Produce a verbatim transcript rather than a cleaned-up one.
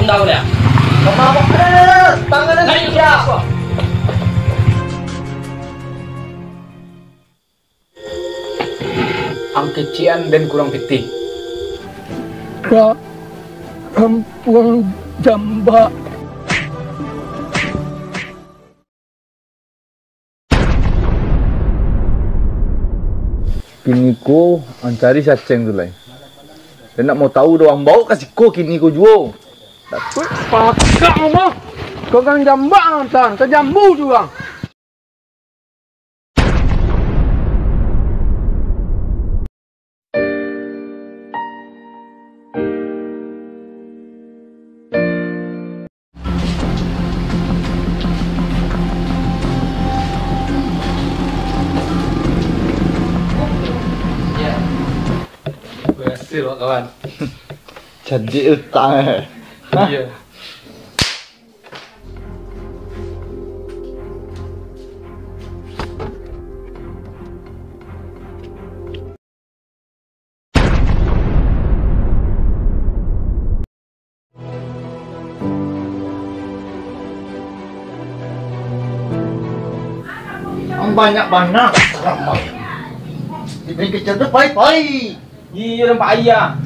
Tahu dah. Mama, ada, ada, ada. Tangan ada. Naik, siap. Ang kecian den kurang pitih. Ka kampuang jambak. Kini ko ang cari si Aceng tu lai. Den ndak mau tahu doh, ang baok ka siko kini ko juo. Dapek pakak mah. Kau kan jambak ang tan, ka jambu tu ang. Berhasil, Pak Kawan. Cadiak utang, eh. Iya. Ang banyak bana. Di pingkir tu pai-pai. Iya, nampak ayah.